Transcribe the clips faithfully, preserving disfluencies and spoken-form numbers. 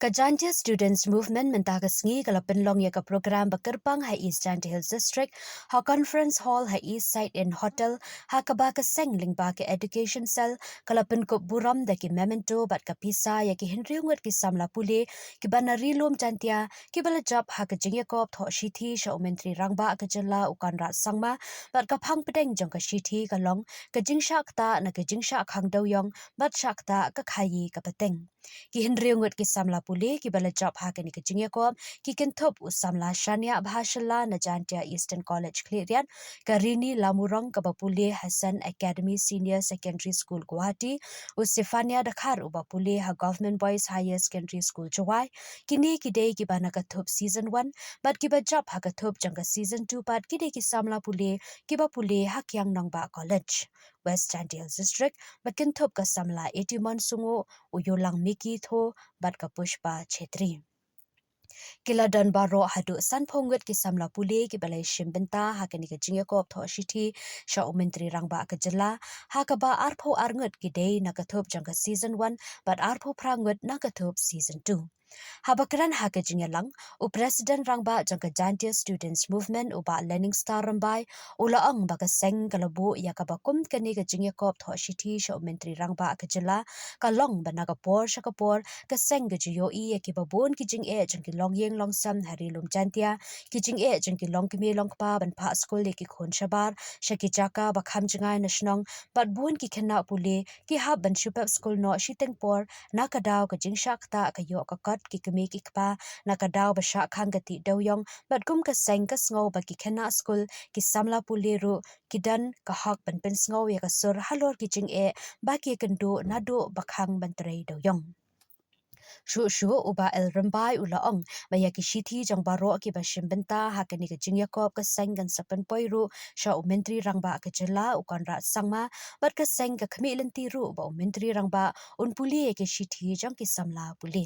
Ka Jaintia Students Movement mynta ka sngi ka la pynlong ïa ka program ba kyrpang ha East Jaintia Hills District, ha Conference Hall ha East Side Inn Hotel, ha kaba ka seng lyngba ka Education Cell ka la pynkup burom da ki memento bad ka pisa ïa ki hynriew ngut ki samla pule kiba na Ri Lum Jaintia kiba la jop ha ka jingïakop thoh shithi sha u Myntri Rangbah ka jylla u Conrad Sangma, bad ka phang pdeng jong ka shithi ka long ka jingshah ktah na ka jingshah khang dewiong bad shah ktah ka khaïi ka pateng. Ki hynriew ngut ki samla pule kiba la jop ha kane ka jingïakop ki kynthup u samla Shania Bhashla na Jaintia Eastern College Khliehriat, ka Rini Lamurong kaba pule ha Sun Academy Senior Secondary School Guwahati, u Sefania Dkhar uba pule ha Government Boys Higher Secondary School Jowai. Kine ki dei kiba na ka thup season one bad kiba jop ha ka thup jong ka season two pat ki dei ki samla pule kiba pule ha Kiang Nangbah College, West Jaintia Hills District, ba kynthup ka samla Etimon Sungu, u Yolang Miki Tho bad ka Pushpa Chetri. Ki la don baroh haduh sanphew ngut ki samla pule kiba la shim bynta ha kane ka jingïakop thoh shithi sha u Myntri Rangbah ka jylla, ha kaba arphew ar ngut ki dei na ka thup jong ka season one bad arphew phra ngut na ka thup season two. Haba kren ha ka jingïalang, u President Rangbah jong ka Jaintia Students Movement u Bah Learning Star Rymbai u la ong ba ka seng ka la buh ïa kaba kum kane ka jingïakop thoh shithi sha u Myntri Rangbah ka jylla ka long ba na ka por sha ka por ka seng ka ju ïohi ïa kiba bun ki jingeh jong ki longïing longsem ha Ri Lum Jaintia, ki jingeh jong ki longkmie longkpa ban phah skul ïa ki khun shabar sha ki jaka ba kham jngai na shnong, bad bun ki khynnah pule ki hap ban shu pep skul noh shiteng por na ka daw ka jingshah ktah ka ïoh ka kot ki kmie ki kpa, na ka daw ba shah khang ka tih dewiong, bad kum ka seng ka sngew ba ki khynnah skul ki samla pule ruh ki don ka hok ban pynsngew ïa ka sur halor ki jingeh ba ki ïakynduh naduh ba khang ban trei dewiong. Shuh shuh u Bah L Rymbai u la ong ba ïa ki shithi jong baroh kiba shim bynta ha kane ka jingïakop ka seng kan sa pynpoi ruh sha u Myntri Rangbah ka jylla u Conrad Sangma, bad ka seng ka khmih lynti ruh ba u Myntri Rangbah un pule ïa ki shithi jong ki samla pule.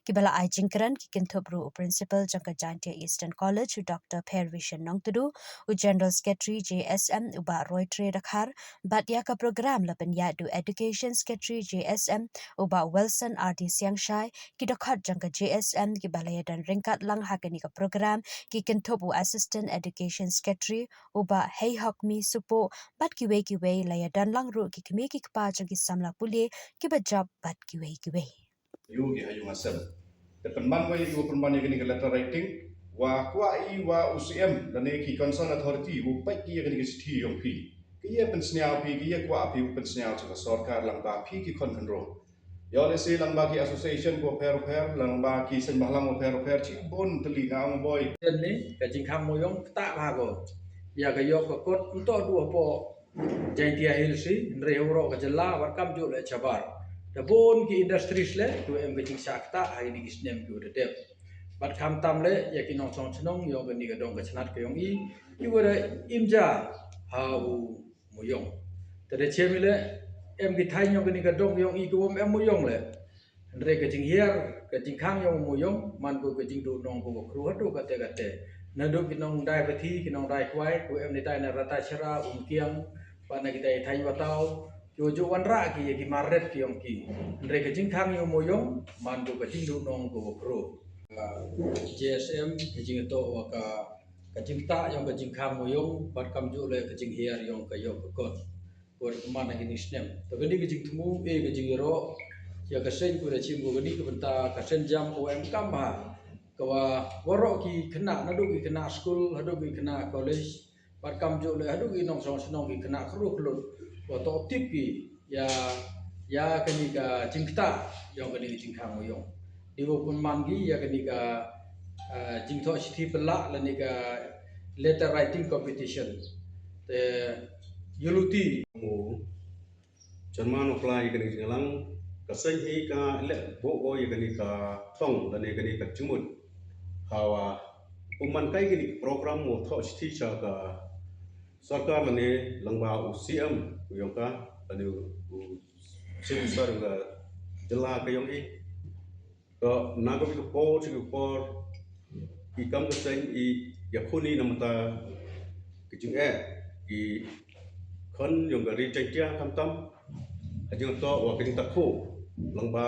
Kiba la ai jingkren ki kynthup ruh u Principal jong ka Jaintia Eastern College u Doctor Phervision Nongtudu, u General Secretary J S M u Bah Roytre Dkhar, bad ïa ka program la pynïaid da u Education Secretary J S M u Bah Wilson R D Siangshai, ki dkhot jong ka J S M kiba la ïadon ryngkat lang ha kane ka program ki kynthup u Assistant Education Secretary u Bah Heihokmi Supoh, bad kiwei kiwei, la ïadon lang ruh ki kmie ki kpa jong ki samla pule kiba jop bad kiwei kiwei. Ïa ki ha ïing ha sem. Te pynban wei ïa u pynban ïa kane ka letter writing, wa kwah i wa u C M lane ki concerned authority u peit ki ïa kane ka shithi yong phi. Ki ïa pynsñiaw phi, ki ïa kwah phi u pynsñiaw cha ka sorkar lyngba phi ki khon khynroo. Ïoh lehse lyngba ki association kiwa pher pher, lyngba ki seng bhalang wa pher pher, chi bun tylli nga ong boi. Te ne, ka jingkhang mooyong ktah bha ko. Ïa ka ïoh ka kot, ym toh du hapoh Jaintia Hills hi, hynrei ha waroh ka jylla, bad kamjooh leh shabar. Da bun ki industries leh, kiwa em ka jingshah ktah, ha kine ki snem kiwa da dep. Bad khamtam leh, ïa ki nongshong shnong, ïa kane ka dong ka chnat ka yong i, kiwa da im ja, ha u mooyong. Te da chem i leh, em ki thaiñ yong kane ka dong yong i kiwa ym em mooyong leh. Hynrei ka jinghiar, ka jingkhang yong u mooyong, man ko ka jingduh nong ko ka khru haduh kate kate. Naduh ki nongdai pathi, ki nongdai kwai, kiwa em ni tai na Ratacherra, Umkiang, bad na kitai thaiñ Wataw, kiwa ju wanrah ki, ïa ki mar ret ki yong ki. Hynrei ka jingkhang yong u mooyong, man ko ka jingduh nong ko ka khru. J S M, ka jingtoh wa ka, ka jingktah yong ka jingkhang mooyong, bad kamjooh leh ka jinghiar yong ka ïoh ka kot. Ko da pynman ha kine ki snem. Te kane ka jingthmu, eh, ka jingïaroh, ïa ka seng ko da chim ko kane ka bynta, ka seng jam ko em kam ha. Kawa, waroh ki khynnah, naduh ki khynnah skul, haduh ki khynnah college, bad kamjooh leh, haduh ki nongshong shnong ki khynnah khynroo khyllood, wa toh tip ki, ïa, ïa kane ka jingktah, yong kane ka jingkhang mooyong. Dei wow pynman ki, ïa kane ka, ah, jingthoh shithi pynlah, lane ka letter writing competition. Te, ïa luti. Mo, Chairman of Lai ïa kane ka jingïalang, ka seng hi ka leh buh o ïa kane ka thong, lane kane ka jingmut. Hawa, u man kai kane ka program wow thoh shithi cha ka sorkar lane lyngba u C M, u yong ka, lane u, u Chief Minister yong ka jylla ka yong i. Ka na ka por, ka por, i kam ka seng i ïakhun i na mynta ka jingeh, i khon yong ka ri Jaintia khamtam, ha jingtoh wa ka jingtakhu, lyngba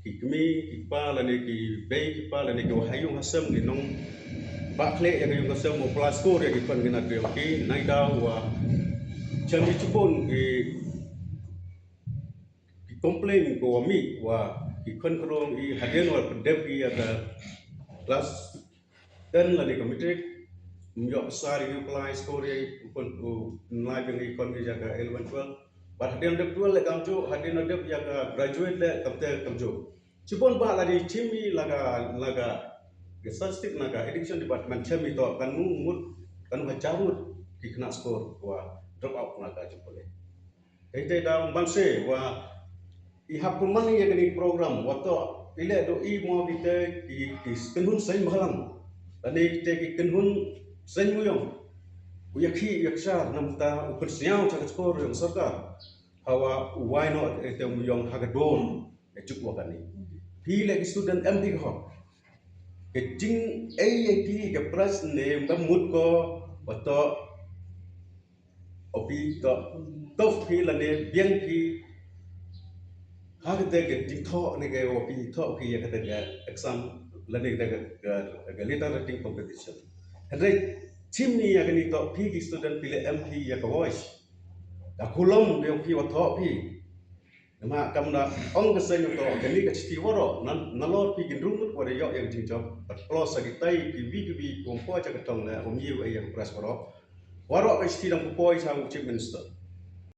ki kmie ki kpa lane ki bei ki pa lane ki wa ha ïung ha sem ki nongbah khleh ïa ka ïung ka sem, u plaskur ïa ki khon ki nat ki ïong ki nai daw wa chem ki chibun ki ki complain ko wa mih wa ki khon ki rong i hadien wa pyndep ki ïa ka class ten lane ka matric, ym ïoh sar ïa u plaskur ïa u khon u nlai biang i khon ki ïa ka eleven twelve. Bad hadien dep twelve le kam ju, hadien dep ïa ka graduate le kam te kam ju. Chibun ba la di chim i la ka la ka statistic na ka education department chim i to kan mu ngut kan hajar ngut ki khynnah skur wa drop out na ka jingpule. Te te da ban se wa i hap pynman ïa kani program wa to i le do i mo ki te ki ki kynhun seng bhalang. Lane ki te ki kynhun seng muyong. U ïa khi ïa ksa namta u pynsñiaw cha ka skur ïong sorkar. Hawa u wai no te muyong ha ka don e juk wa kani. Phi le ki student em phi ko. Ke jing ei ei ki ke pras ne ba mut ko wa to opi to to phi lane biang phi ha ka te ke jing tho ne ke opi tho phi ya ka te ke exam lane te ke ke letter writing competition. Hynrei chim ni ya kani to phi ki student phi le em phi ya ka voice. Ka kulom de phi wa tho phi. Namar kam da ong ka seng to kani ka chithi waro nan nalor phi kin rung mut wa de yok yang jing job. Pat plus sa ki tai ki wi ki wi kum po cha ka tong le um yu ai ya ka press waro. Waro ka chithi dang poi cha u chief minister.